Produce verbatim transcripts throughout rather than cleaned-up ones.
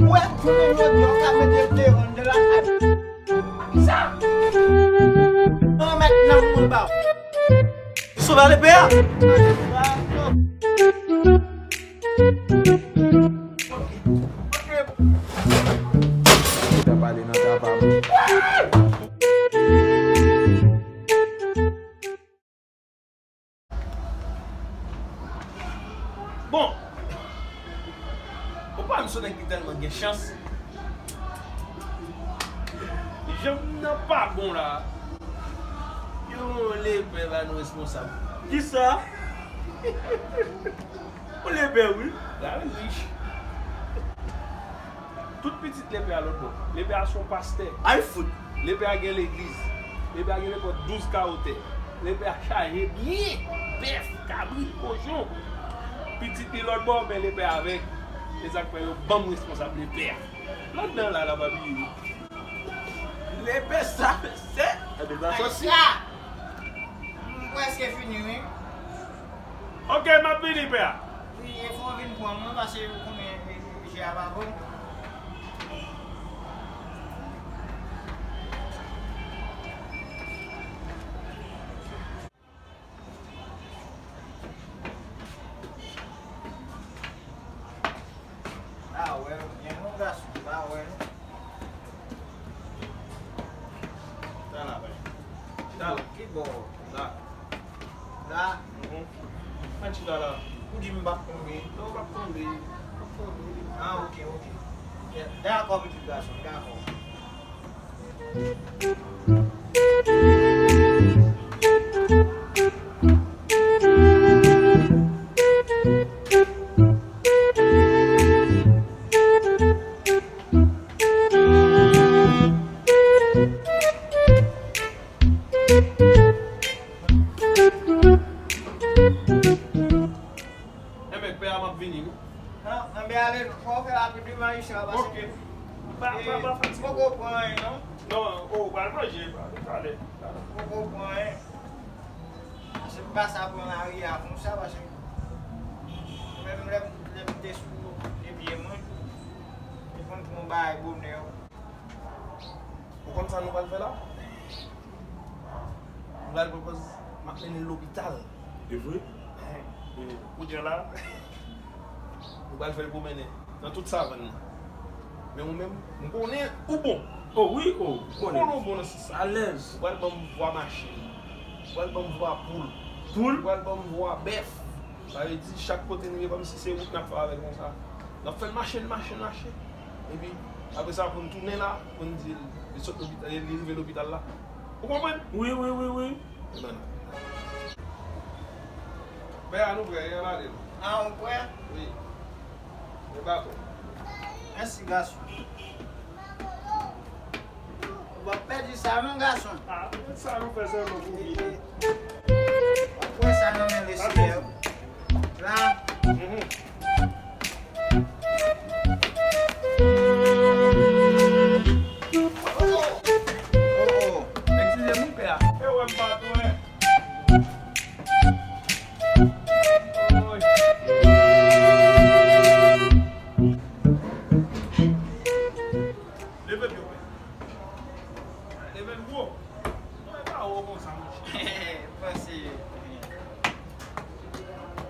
Ou wè, jounen jodi a, ou ka mete l deyò anndan lakay. Sa! Mwen mèt nan moun ba. Sove ale pè a! Sa pale nan tapa m. Bon. Ou pa m se nèg ki tèlman gen chans. Jan m nan pa bon la. Yon lepè ba nou responsab. Kisa? Yon lepè, wi. Gari rich. Tout pitit lepè a lòt bò. Lepè a se yon pastè. Ay fout. Lepè a gen legliz. Lepè a gen nenpòt douz kawo tè. Lepè a chaje byen. Bèf, kabrit, kochon. Pitit li lòt bò, men lepè a avèg. Se sa k fè yo ban m responsab lepè a. Ladan la, la pa bliye. Lepè sa, se. Ebyen, sa sòsi. M prèske fini, wi. Ok, m ap vini, pè a. Wi, e fò w vin pran mwen, paske ou konnen, e, e, je a pa bon. Ah, wè, gen yon gason, pa wè, non. Sa la, pè. Sa la. Ki bò? La. La? Mhm. Mwen chita la. Ou di m p ap tonbe. Non, w p ap tonbe. W p ap tonbe. Ah, ok, ok. Dakò, pitit gason, dakò. Enben, pè a, m ap vini, wi. Non, enben, ale, fò w fè rapid, wi, majistra, paske. Ok. Pa, pa, pa fatige. M poko pran anyen, non. Non, o, w pral manje, talè, talè. M poko pran anyen. Paske m pa sa pran lari a konsa, paske menm lè m, lè m te sou de pye mwen, te konn pran bagay bonè. Ou konn sa nou pral fè la? Nou pral pran pòz m ap mennen l lopital. E vre? Kounye a la, nou pral fè l pwomennen nan tout savann nan. Men ou menm, m konnen ou bon. O wi, o, m konnen. M konnen ou bon nan sans sa. Alèz. Ou pral ban m vwa machin. Ou pral ban m vwa poul. Poul? Ou pral ban m vwa bèf. Sa vle di, chak kote n ye, kòmsi se wout n ap fè avè l konsa. N ap fè l mache, l mache, l mache. Epi, apre sa, pou n tounen la, pou n di l, li sot lopital, li rive lopital la. Ou konprann? Wi, wi, wi, wi. Ebyen, pè a nou prè, ann ale non. A, ou prè? Wi. E pa bon. Mèsi, gason. Ou p ap pèdi sa non, gason. A, sa nou fè sèlman pou vini. W ap wè sa nan men Leseyè. La. Mhm. Oh, oh. Eskize m, wi, pè a. E wè m pa tou, en. Leve pye w, pè. Leve l gwo. Non, e pa wo konsa, monchè. Panse.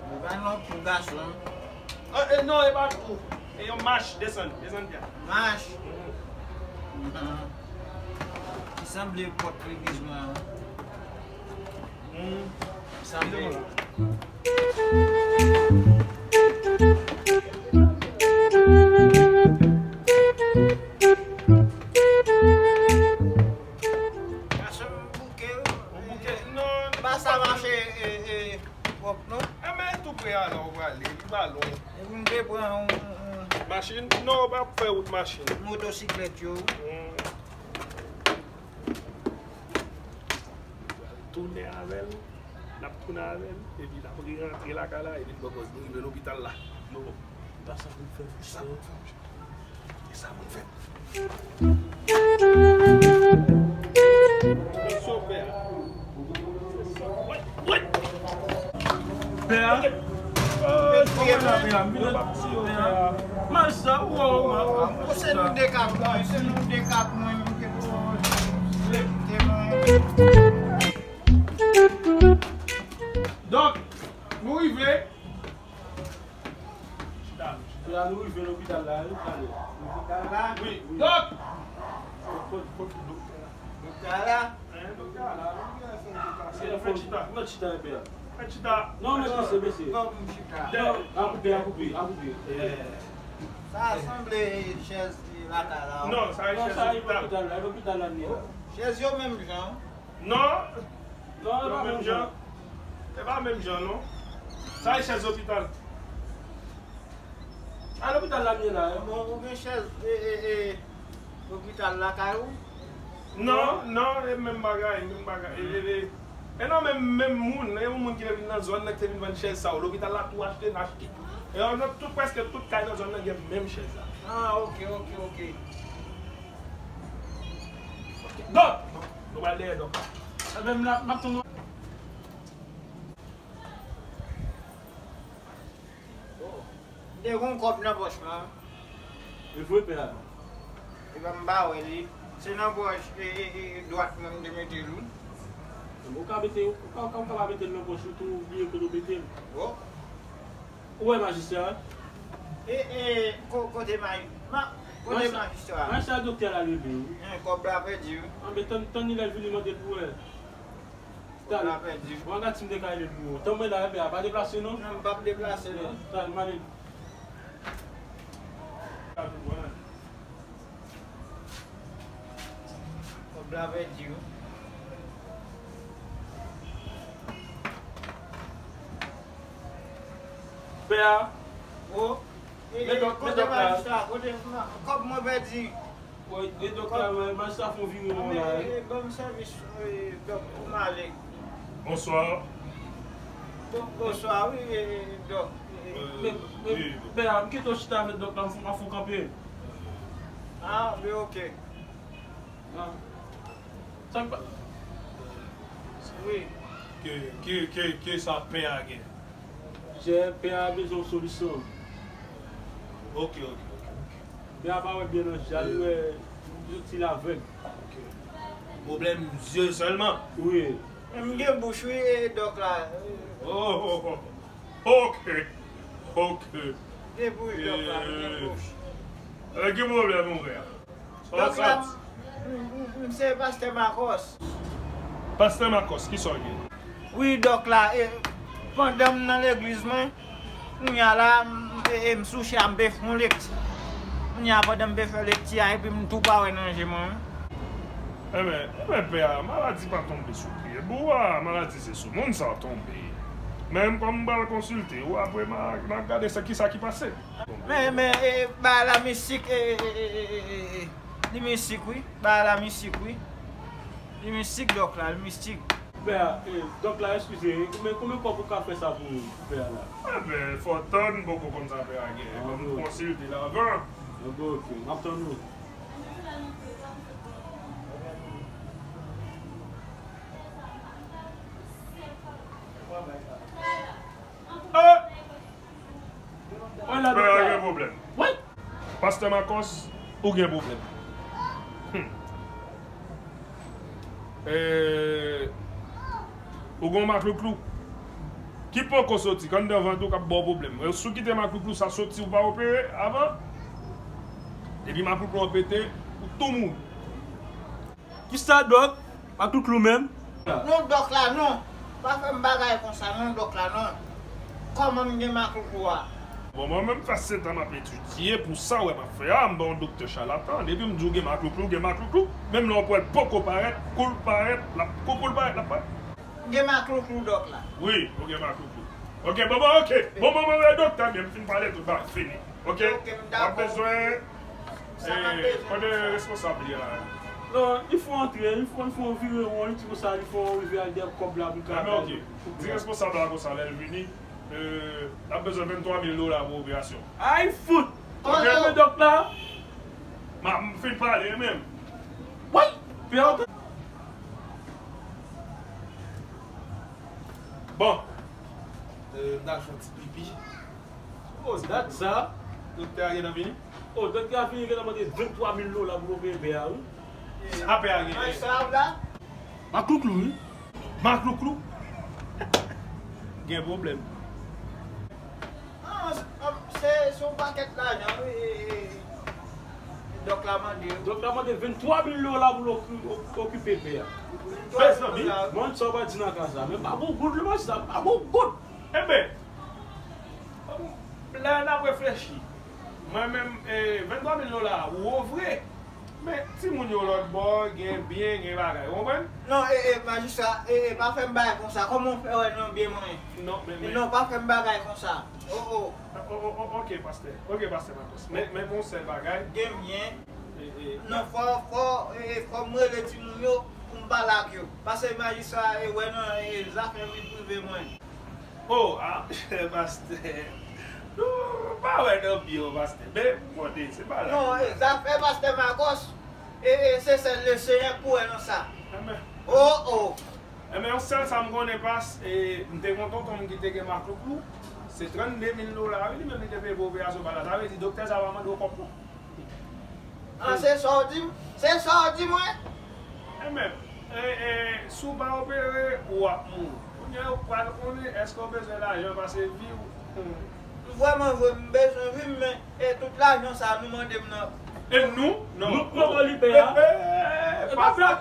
Li pa nan twou, gason. Ah, eh, non, e pa twou. E yon mach, desann, desann pye a. Mach? Mhm. Mhm. Li sanble pòt legliz mwen an. Hmm. Sanble. Gason m bouke, non, pa sa mache, e, e, pwòp, non. Enben, tou pre a la, ou prale, li pa lwen. Epi m te pran yon, yon, yon. Machin? Non, w p ap fè wout machin. Motosiklèt yo. Hmm. Tounen avè l, n ap tounen avè l, epi n ap re-rantre lakay la, epi n pran pòz nou rive lopital la. Non, e pa sa pou n fè, monchè. Sa pou n fè, monchè. E sa pou n fè. Pè a? Kòman la, pè a? M vin ap di yo, pè a. Mach sa, wow, mach sa. Se nou de k ap, se nou de k ap mwen, mwen ke pou te mwen. Dòk, nou rive. Chita, chita, nou rive lopital la, wi, tande. Lopital la? Wi. Dòk! Kot, kot, kot doktè la? Doktè la? Hein, doktè la, nou gen fè doktè la. Fè chita. Mèt chita, pè a. Fè chita. Non, mèt mesye, mesye. Non, m chita. Non, a koupe, a koupe, a koupe. Sa sanble chèz lakay la, wi. Non, sa e chèz lopital. Lopital la, lopital la, ni la. Chèz yo menm jan. Non. Non, e pa menm jan. E pa menm jan, non. Sa e chèz lopital. A lopital la m ye la. Bon, ou gen chèz, e, e, e, lopital lakay ou? Non, non, e menm bagay, menm bagay. E, e, e, e non, menm, menm moun, e yon moun ki te vin nan zòn nan, ki te vin vann chèz sa yo. Lopital la tou achte, n achte. E nan tout, prèske tout kay nan zòn nan gen menm chèz la. Ah, ok, ok, ok. Dòk! Nou pral dèyè dòk la. Ebyen, m la, m ap tann ou. M te gen yon kòb nan pòch mwen. E vre, pè a? Epa, m pa wè li. Se nan pòch, e, e, e, dwat mwen m te mete l, wi. Ou ka mete, ou ka, ou ka, ou ka pa mete l nan pòch ou tou, ou bliye kote w mete l. Bon. Ou wè majistra a? E, e, ko-, kote maj-, ma-, kote majistra a? Majistra, doktè la leve, wi. Hein, kòb la pèdi, wi. Anben, tann, tann li lè l vini mande l pou wè. Kòb la pèdi. Bon, gad si m te ka rele l pou ou. Tann mwen la, pè a, pa deplase non. Non, m p ap deplase non. Tann, m ale. Kòb la pèdi, wi. Pè a. O. E, e, kote majistra, kote ma-, kòb mwen pèdi. Wi, e dòk la, majistra fè yon vire non la, wi. E, e, ban m sèvis, e, dòk, pou m ale. Bonswa. Bon, bonswa, wi, e, e, dòk. E, men, men, pè a, m kite w chita avèk dòk la, m fè, m ap fè w kanpe. Ah, men ok. Ah. Sa k pa... Wi. Ke, ke, ke, ke sa pè a gen? Jè, pè a bezwen yon solisyon. Ok, ok, ok, ok. Pè a pa wè byen nan je a, li wè, li soti l avèg. Ok. Pwoblèm zye sèlman? Wi. Men m gen bouch, wi, e dòk la. Oh, oh, oh. Ok. Ok. Gen bouch, dòk la, m gen bouch. E, gen pwoblèm, mon frè. Dòk la, m, m, m se pastè Makòs. Pastè Makòs, kisa w ye? Wi, dòk la, e, pandan m nan legliz mwen, kounye a la, m, e, e, m sou chè a, m pe fè yon lekti. Kounye a, pandan m pe fè lekti a, epi m tou pa wè nan je mwen. Enben, enben, pè a, maladi pa tonbe sou pye bwa, maladi se sou moun sa tonbe. Men m kòm m pral konsilte w, apre m a, m a gade sa, kisa ki pase. Men, men, e, bagay la mistik, e, e, li mistik, wi. Bagay la mistik, wi. Li mistik, dòk la, li mistik. Pè a, e, dòk la, eskize, men konbyen kòb ou ka fè sa pou pè a la? Enben, fò w tann, m poko konn sa pè a gen. Ban m konsilte l avan. Enben, ok, m ap tann ou. Pè a gen pwoblèm. Pastè Makòs, ou gen pwoblèm. Hmm. E, ou gen yon maklouklou ki poko soti, k anndan vant ou k ap ba w pwoblèm. E, si w kite maklouklou sa soti, ou pa opere avan, epi maklouklou an pete, ou tou mouri. Kisa dòk? Maklouklou menm? Non, dòk la, non. Pa fè m bagay konsa, non, dòk la, non. Kòman m gen maklouklou a? Bon, mwen menm fè sèt an m ap etidye pou sa w wè m ap fè a, m pa yon doktè chalatan. Depi m di w gen maklouklou, gen maklouklou. Menm lè w kwè l poko parèt, kou l parèt, l ap, kou, kou l parèt, l ap parèt. M gen maklouklou, dòk la. Wi, ou gen maklouklou. Ok, bon, bon, ok. Bon, bon, bon, bon, doktè, byen, m fin pale tout, ba, fini. Ok? Ok, m dakò. W ap bezwen, sa m ap bezwen. Kote responsab li a? Non, li fè w antre, li fè, li fè w vire won, li di konsa, li fè w rive ak dèyè kòb la pou l ka bay. Enben, ok. Di responsab la konsa, lè l vini, e, l ap bezwen venntwa mil dola pou operasyon. Ay, fout! Ok. Mwen dòk la. M a, m fin pale, menm. Woy! Pè a. Bon. E, m ta fè yon ti pipi. Oh, dat sa. Doktè a gentan vini? O, doktè a vini, gentan mande venntwa mil dola pou l opere pè a, wi. Sa pè a genyen? Sa la? Maklouklou, wi. Maklouklou. Gen pwoblèm. Ah, se, se yon pakèt lajan, wi. Dòk la mande. Dòk la mande venntwa mil dola pou l oku-, okipe pè a. Mezanmi, mwen sa w pa di nan ka sa. Men pa gon goud, le maji sa, pa gon goud. Enben, lè n ap reflechi, mwen menm, e, venntwa mil dola a wo vre. Men timoun yo lòt bò, gen byen, gen bagay. Ou konprann? Non, e, e, majistra, e, e, pa fè m bagay konsa. Kòman w fè wè nan byen mwen? Non, men, men. Non, pa fè m bagay konsa. O, o. O, o, o, oke, pastè. Oke, pastè Marcos. Men, men gon sèl bagay. Gen byen. E, e, non, fò, fò, e, e, fò m rele timoun yo pou m pale ak yo. Paske majistra, e, wè nan, e, zafè vi prive mwen. O, a, pastè. Nou pa wè nan byen, pastè. Men, konnen, se pa la. Non, e, zafè pastè Marcos, e, e, se sèl Lesenyè k pou wè nan sa. Amèn. O, o. Enben, yon sèl sa m konnen, pas, e, m te gon tonton m ki te gen maklouklou. Se trannde mil dola, wi, li menm li te peye pou operasyon pa la. Sa vle di, doktè sa pa mande w kòb, non. Ah, se sa w di m? Se sa w di mwen? Enben, e, e, si w pa opere, w ap mouri. Kounye a, yo pral konnen èske w bezwen lajan pase vi w. Hmm. Vrèman vre, m bezwen vi m, men, e, tout lajan sa a nou mande m nan. E nou? Non. Nou k mande w li pè a. E, e, e, e, e pa sa.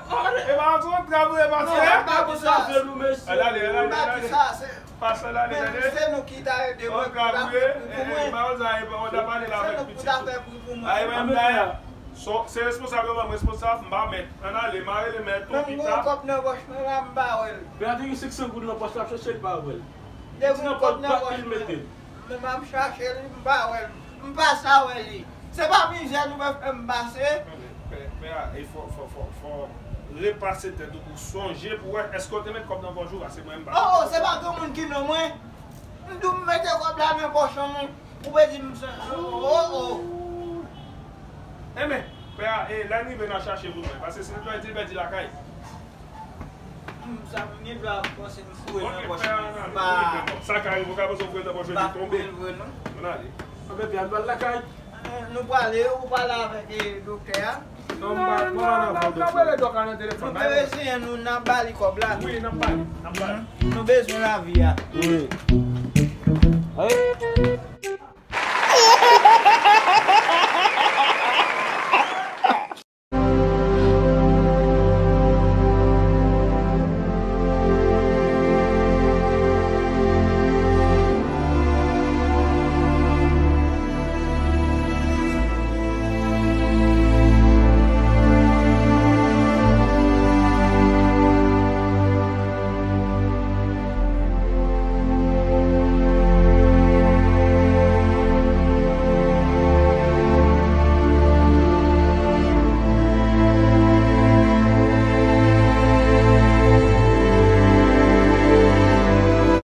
E pa sa, travay, e pa sa. Non, e pa pou sa. Al ale, al ale, al ale. Pastè la, men se nou ki ta ede mwen pou ta fè pri pou mwen. Se nou pou ta fè pri pou mwen. Ay, men, se responsab yo, mwen responsab, m pa mèt. Ann ale, m a rele mèt ou pita. Menm gon kòb nan pòch mwen la, m pa wè l. Pè a te gen senk san goud nan pòch la, ap chèche l, pa wè l. Depi gon kòb nan pòch mwen, menm ap chache l, m pa wè l. M pa sa wè li. Se pa mizè nou pè fè m pase. Pè, pè a, e fò, fò, fò, fò repase tèt ou pou sonje pou wè èske w te met kòb nan pòch ou, paske mwen m pa. O, o, se pa granmoun ki non mwen. M di w m mete kòb la nan pòch an mwen. Ou pe di m sa. O, o. Enben, pè a, e, lè n rive n a chache pou mwen, paske si l pèdi, l pèdi lakay. Hmm, sa m gen dwa panse m foure nan pòch mwen. Sa ka rive, ou ka panse w foure nan pòch ou, li tonbe. Ann ale. Ann, pè a, n pral lakay. Eh, nou prale, ou prale avèk, eh, doktè a? Non, non, non, n ap rele dòk la nan telefòn. Nou te reziyen nou, n ap ba li kòb la. Wi, n ap ba li, n ap ba li. Nou bezwen lavi a. Wi.